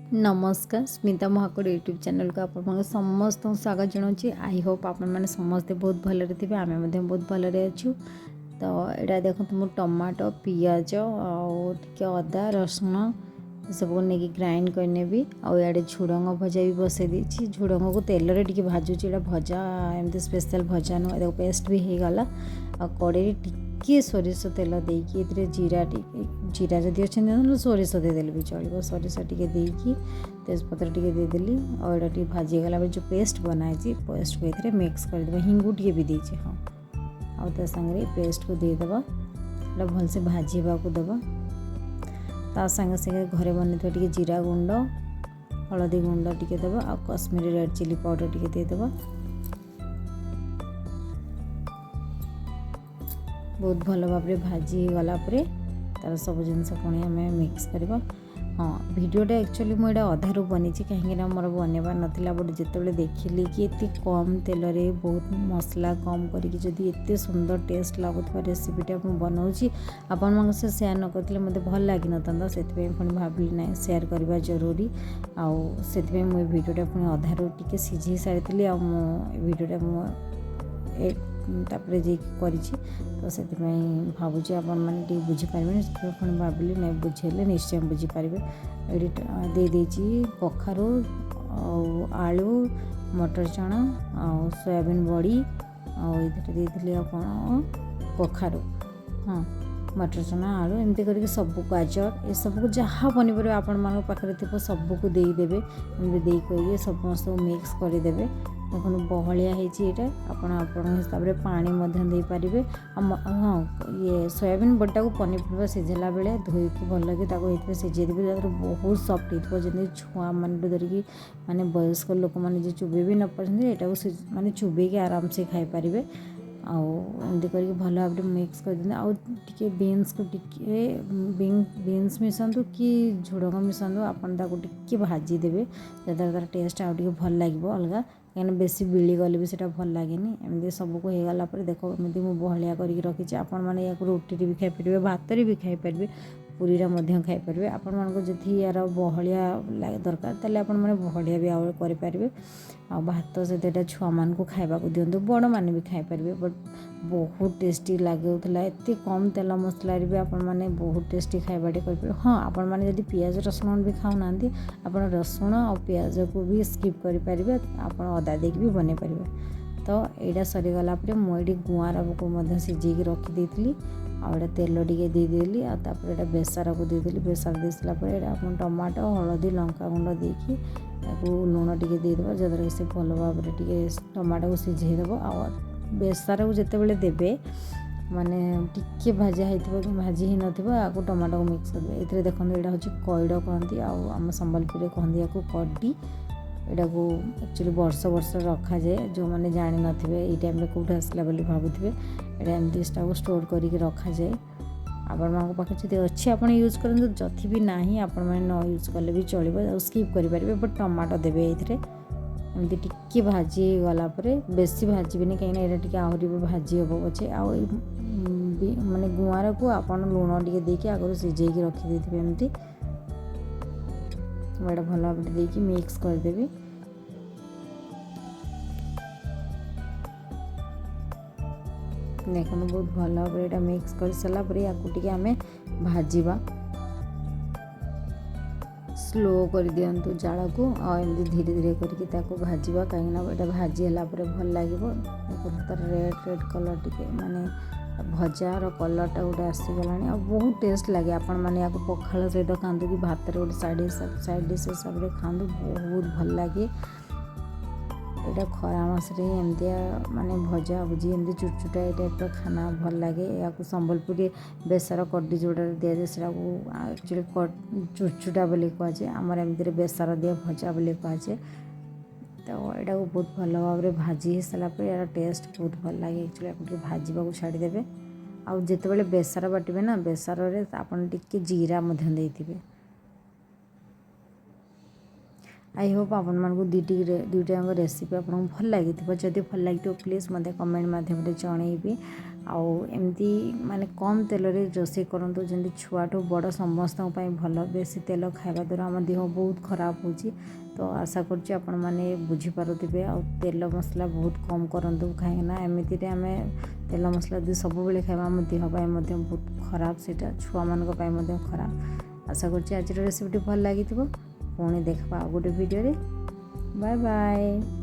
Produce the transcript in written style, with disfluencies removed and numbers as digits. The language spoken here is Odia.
ନମସ୍କାର, ସ୍ମିତା ମହାକୁଡ଼ ୟୁଟ୍ୟୁବ୍ ଚ୍ୟାନେଲ୍କୁ ଆପଣମାନଙ୍କୁ ସମସ୍ତଙ୍କୁ ସ୍ୱାଗତ ଜଣାଉଛି। I Hope ଆପଣମାନେ ସମସ୍ତେ ବହୁତ ଭଲରେ ଥିବେ। ଆମେ ମଧ୍ୟ ବହୁତ ଭଲରେ ଅଛୁ। ତ ଏଇଟା ଦେଖନ୍ତୁ, ମୁଁ ଟମାଟୋ, ପିଆଜ ଆଉ ଟିକେ ଅଦା, ରସୁଣ ଏସବୁକୁ ନେଇକି ଗ୍ରାଇଣ୍ଡ କରିନେବି। ଆଉ ଇଆଡ଼େ ଝୁଡ଼ଙ୍ଗ ଭଜା ବି ବସେଇ ଦେଇଛି। ଝୁଡ଼ଙ୍ଗକୁ ତେଲରେ ଟିକେ ଭାଜୁଛି। ଏଇଟା ଭଜା ଏମିତି ସ୍ପେଶାଲ୍ ଭଜା ନୁହଁ। ଦେଖ, ପେଷ୍ଟ ବି ହେଇଗଲା। ଆଉ କଡ଼େଇରେ ଟିକିଏ ସୋରିଷ ତେଲ ଦେଇକି ଏଥିରେ ଜିରା ଟିକେ, ଜିରା ଯଦି ଅଛନ୍ତି ଦିଅନ୍ତୁ, ସୋରିଷ ଦେଇଦେଲେ ବି ଚଳିବ। ସୋରିଷ ଟିକେ ଦେଇକି ତେଜପତ୍ର ଟିକେ ଦେଇଦେଲି। ଆଉ ଏଇଟା ଟିକେ ଭାଜି ହେଇଗଲା ପରେ ଯେଉଁ ପେଷ୍ଟ ବନା ହେଇଛି, ପେଷ୍ଟକୁ ଏଥିରେ ମିକ୍ସ କରିଦେବା। ହିଙ୍ଗୁ ଟିକେ ବି ଦେଇଛି। ହଁ, ଆଉ ତା ସାଙ୍ଗରେ ପେଷ୍ଟକୁ ଦେଇଦେବା। ଏଇଟା ଭଲସେ ଭାଜିବାକୁ ଦେବା। ତା ସାଙ୍ଗେ ସାଙ୍ଗେ ଘରେ ବନେଇଥିବା ଟିକେ ଜିରା ଗୁଣ୍ଡ, ହଳଦୀ ଗୁଣ୍ଡ ଟିକେ ଦେବା ଆଉ କଶ୍ମୀରୀ ରେଡ଼୍ ଚିଲି ପାଉଡ଼ର ଟିକେ ଦେଇଦେବା। ବହୁତ ଭଲ ଭାବରେ ଭାଜି ହେଇଗଲା ପରେ ତାର ସବୁ ଜିନିଷ ପୁଣି ଆମେ ମିକ୍ସ କରିବା। ହଁ, ଭିଡ଼ିଓଟା ଆକ୍ଚୁଆଲି ମୁଁ ଏଇଟା ଅଧାରୁ ବନେଇଛି, କାହିଁକିନା ମୋର ବନେଇବାର ନଥିଲା। ବଟ୍ ଯେତେବେଳେ ଦେଖିଲି କି ଏତେ କମ୍ ତେଲରେ, ବହୁତ ମସଲା କମ୍ କରିକି ଯଦି ଏତେ ସୁନ୍ଦର ଟେଷ୍ଟ ଲାଗୁଥିବା ରେସିପିଟା ମୁଁ ବନାଉଛି, ଆପଣମାନଙ୍କ ସହ ସେୟାର ନ କରିଥିଲେ ମୋତେ ଭଲ ଲାଗିନଥାନ୍ତା। ସେଥିପାଇଁ ପୁଣି ଭାବିଲି, ନାହିଁ, ସେୟାର କରିବା ଜରୁରୀ। ଆଉ ସେଥିପାଇଁ ମୁଁ ଏ ଭିଡ଼ିଓଟା ପୁଣି ଅଧାରୁ ଟିକେ ସିଝେଇ ସାରିଥିଲି ଆଉ ମୁଁ ଏ ଭିଡ଼ିଓଟା ମୁଁ ତାପରେ ଯାଇକି କରିଛି। ତ ସେଥିପାଇଁ ଭାବୁଛି ଆପଣମାନେ ଟିକେ ବୁଝିପାରିବେନି। ସେଥିପାଇଁ ପୁଣି ଭାବିଲି, ନାଇଁ, ବୁଝେଇଲେ ନିଶ୍ଚୟ ବୁଝିପାରିବେ। ଏଇଠି ଦେଇଦେଇଛି କଖାରୁ ଆଉ ଆଳୁ, ମଟର ଚଣା ଆଉ ସୋୟାବିନ୍ ବଡ଼ି। ଆଉ ଏଥିରେ ଦେଇଥିଲି ଆଉ କ'ଣ, କଖାରୁ, ହଁ, ମଟର ଚଣା, ଆଳୁ, ଏମିତି କରିକି ସବୁ, ଗାଜର, ଏସବୁକୁ ଯାହା ପନିପରିବା ଆପଣମାନଙ୍କ ପାଖରେ ଥିବ ସବୁକୁ ଦେଇଦେବେ। ଏମିତି ଦେଇ କରିକି ସମସ୍ତଙ୍କୁ ମିକ୍ସ କରିଦେବେ। ଦେଖନ୍ତୁ, ବହଳିଆ ହେଇଛି ଏଇଟା। ଆପଣ ଆପଣଙ୍କ ହିସାବରେ ପାଣି ମଧ୍ୟ ଦେଇପାରିବେ। ଆଉ ହଁ, ଇଏ ସୋୟାବିନ୍ ବଡ଼ିଟାକୁ ପନିପରିବା ସିଝେଇଲା ବେଳେ ଧୋଇକି ଭଲକି ତାକୁ ଏଥିରେ ସିଝେଇ ଦେବେ, ଯାହାଦ୍ୱାରା ବହୁତ ସଫ୍ଟ ହେଇଥିବ। ଯେମିତି ଛୁଆମାନଠୁ ଧରିକି ମାନେ ବୟସ୍କ ଲୋକମାନେ ଯିଏ ଚୋବେଇ ବି ନ ପାରୁଛନ୍ତି, ଏଇଟାକୁ ମାନେ ଚୋବେଇକି ଆରାମସେ ଖାଇପାରିବେ। ଆଉ ଏମିତି କରିକି ଭଲ ଭାବରେ ମିକ୍ସ କରିଦିଅନ୍ତୁ। ଆଉ ଟିକେ ବିନ୍ସକୁ ଟିକେ ବିନ୍ସ ମିଶାନ୍ତୁ କି ଝୁଡ଼ଙ୍ଗ ମିଶାନ୍ତୁ, ଆପଣ ତାକୁ ଟିକେ ଭାଜିଦେବେ, ଯାହାଦ୍ୱାରା ତା'ର ଟେଷ୍ଟ ଆଉ ଟିକେ ଭଲ ଲାଗିବ ଅଲଗା। କାହିଁକିନା ବେଶୀ ବିଳି ଗଲେ ବି ସେଇଟା ଭଲ ଲାଗେନି। ଏମିତି ସବୁକୁ ହେଇଗଲା ପରେ ଦେଖ, ଏମିତି ମୁଁ ବହଳିଆ କରିକି ରଖିଛି। ଆପଣମାନେ ଏହାକୁ ରୁଟିରେ ବି ଖାଇପାରିବେ, ଭାତରେ ବି ଖାଇପାରିବେ, ପୁରୀରେ ମଧ୍ୟ ଖାଇପାରିବେ। ଆପଣମାନଙ୍କୁ ଯଦି ୟାର ବହଳିଆ ଦରକାର, ତାହେଲେ ଆପଣମାନେ ବହଳିଆ ବି ଆଉ କରିପାରିବେ। ଆଉ ଭାତ ସହିତ ଏଇଟା ଛୁଆମାନଙ୍କୁ ଖାଇବାକୁ ଦିଅନ୍ତୁ, ବଡ଼ମାନେ ବି ଖାଇପାରିବେ। ବଟ୍ ବହୁତ ଟେଷ୍ଟି ଲାଗୁଥିଲା। ଏତେ କମ୍ ତେଲ ମସଲାରେ ବି ଆପଣମାନେ ବହୁତ ଟେଷ୍ଟି ଖାଇବାଟେ କରିପାରିବେ। ହଁ, ଆପଣମାନେ ଯଦି ପିଆଜ ରସୁଣ ବି ଖାଉନାହାନ୍ତି, ଆପଣ ରସୁଣ ଆଉ ପିଆଜକୁ ବି ସ୍କିପ୍ କରିପାରିବେ। ଆପଣ ଅଦା ଦେଇକି ବି ବନେଇ ପାରିବେ। ତ ଏଇଟା ସରିଗଲା ପରେ ମୁଁ ଏଇଠି ଗୁଆଁରକୁ ମଧ୍ୟ ସିଝେଇକି ରଖିଦେଇଥିଲି। ଆଉ ଏଇଟା ତେଲ ଟିକେ ଦେଇଦେଲି ଆଉ ତାପରେ ଏଇଟା ବେସରକୁ ଦେଇଦେଲି। ବେସର ଦେଇ ସାରିଲା ପରେ ଏଇଟା ଆପଣ ଟମାଟୋ, ହଳଦୀ, ଲଙ୍କା ଗୁଣ୍ଡ ଦେଇକି ତାକୁ ଲୁଣ ଟିକେ ଦେଇଦେବା, ଯାହାଦ୍ୱାରା କି ସେ ଭଲ ଭାବରେ ଟିକେ ଟମାଟୋକୁ ସିଝେଇ ଦେବ। ଆଉ ବେସରକୁ ଯେତେବେଳେ ଦେବେ, ମାନେ ଟିକେ ଭଜା ହେଇଥିବ କି ଭାଜି ହେଇନଥିବ, ଆକୁ ଟମାଟୋକୁ ମିକ୍ସ କରିଦେବେ ଏଥିରେ। ଦେଖନ୍ତୁ, ଏଇଟା ହେଉଛି କଇଡ଼ କହନ୍ତି ଆଉ ଆମ ସମ୍ବଲପୁରରେ କହନ୍ତି ୟାକୁ କଡି। ଏଇଟାକୁ ଆକ୍ଚୁଆଲି ବର୍ଷ ବର୍ଷ ରଖାଯାଏ। ଯେଉଁମାନେ ଜାଣିନଥିବେ, ଏଇ ଟାଇମ୍ରେ କେଉଁଠୁ ଆସିଲା ବୋଲି ଭାବୁଥିବେ। ଏଇଟା ଏମିତି ସେଟାକୁ ଷ୍ଟୋର୍ କରିକି ରଖାଯାଏ। ଆପଣମାନଙ୍କ ପାଖରେ ଯଦି ଅଛି, ଆପଣ ୟୁଜ୍ କରନ୍ତୁ। ଯଦି ବି ନାହିଁ, ଆପଣମାନେ ନ ୟୁଜ୍ କଲେ ବି ଚଳିବ ଆଉ ସ୍କିପ୍ କରିପାରିବେ। ବଟ୍ ଟମାଟୋ ଦେବେ ଏଇଥିରେ। ଏମିତି ଟିକେ ଭାଜି ହେଇଗଲା ପରେ, ବେଶୀ ଭାଜିବେନି, କାହିଁକିନା ଏଇଟା ଟିକେ ଆହୁରି ବି ଭାଜି ହେବ ପଛେ। ଆଉ ଏଇ ମାନେ ଗୁଆଁରକୁ ଆପଣ ଲୁଣ ଟିକେ ଦେଇକି ଆଗରୁ ସିଝେଇକି ରଖିଦେଇଥିବେ। ଏମିତି ମୁଁ ଏଇଟା ଭଲ ଭାବରେ ଦେଇକି ମିକ୍ସ କରିଦେବି। ଦେଖନ୍ତୁ, ବହୁତ ଭଲ ଭାବରେ ଏଇଟା ମିକ୍ସ କରିସାରିଲା ପରେ ୟାକୁ ଟିକେ ଆମେ ଭାଜିବା। ସ୍ଲୋ କରିଦିଅନ୍ତୁ ଜାଳକୁ ଆଉ ଏମିତି ଧୀରେ ଧୀରେ କରିକି ତାକୁ ଭାଜିବା, କାହିଁକିନା ଏଇଟା ଭାଜି ହେଲା ପରେ ଭଲ ଲାଗିବ। ଦେଖନ୍ତୁ, ତା'ର ରେଡ଼୍ ରେଡ଼୍ କଲର୍ ଟିକେ, ମାନେ ଭଜାର କଲର୍ଟା ଗୋଟେ ଆସିଗଲାଣି ଆଉ ବହୁତ ଟେଷ୍ଟ ଲାଗେ। ଆପଣମାନେ ୟାକୁ ପଖାଳ ସହିତ ଖାଆନ୍ତୁ କି ଭାତରେ ଗୋଟେ ସାଇଡ଼୍ ଡିସ୍ ହିସାବରେ ଖାଆନ୍ତୁ, ବହୁତ ଭଲ ଲାଗେ। ଏଇଟା ଖରା ମାସରେ ଏମିତିଆ ମାନେ ଭଜା ଭୁଜି, ଏମିତି ଚୁଟଚୁଟା, ଏ ଟାଇପ୍ର ଖାନା ଭଲ ଲାଗେ। ଏହାକୁ ସମ୍ବଲପୁରୀ ବେସର କଡି ଯେଉଁଟାରେ ଦିଆଯାଏ, ସେଟାକୁ ଆକ୍ଚୁଆଲି ଚୁଟଚୁଟା ବୋଲି କୁହାଯାଏ। ଆମର ଏମିତିରେ ବେସର ଦିଆ ଭଜା ବୋଲି କୁହାଯାଏ। ତ ଏଇଟାକୁ ବହୁତ ଭଲ ଭାବରେ ଭାଜି ହେଇସାରିଲା ପରେ ଏହାର ଟେଷ୍ଟ ବହୁତ ଭଲ ଲାଗେ। ଆକ୍ଚୁଆଲି ଆପଣ ଟିକେ ଭାଜିବାକୁ ଛାଡ଼ିଦେବେ। ଆଉ ଯେତେବେଳେ ବେସର ବାଟିବେ ନା, ବେସରରେ ଆପଣ ଟିକେ ଜିରା ମଧ୍ୟ ଦେଇଥିବେ। I Hope ଆପଣମାନଙ୍କୁ ଦୁଇଟି ଯାକ ରେସିପି ଆପଣଙ୍କୁ ଭଲ ଲାଗିଥିବ। ଯଦି ଭଲ ଲାଗିଥିବ, ପ୍ଲିଜ୍ ମୋତେ କମେଣ୍ଟ ମାଧ୍ୟମରେ ଜଣେଇବେ। ଆଉ ଏମିତି ମାନେ କମ୍ ତେଲରେ ରୋଷେଇ କରନ୍ତୁ, ଯେମିତି ଛୁଆଠୁ ବଡ଼ ସମସ୍ତଙ୍କ ପାଇଁ ଭଲ। ବେଶୀ ତେଲ ଖାଇବା ଦ୍ୱାରା ଆମ ଦେହ ବହୁତ ଖରାପ ହେଉଛି। ତ ଆଶା କରୁଛି ଆପଣମାନେ ବୁଝିପାରୁଥିବେ। ଆଉ ତେଲ ମସଲା ବହୁତ କମ୍ କରନ୍ତୁ, କାହିଁକିନା ଏମିତିରେ ଆମେ ତେଲ ମସଲା ଯଦି ସବୁବେଳେ ଖାଇବା, ଆମ ଦେହ ପାଇଁ ମଧ୍ୟ ବହୁତ ଖରାପ ସେଇଟା, ଛୁଆମାନଙ୍କ ପାଇଁ ମଧ୍ୟ ଖରାପ। ଆଶା କରୁଛି ଆଜିର ରେସିପିଟି ଭଲ ଲାଗିଥିବ। ପୁଣି ଦେଖିବା ଆଉ ଗୋଟେ ଭିଡ଼ିଓରେ। Bye bye.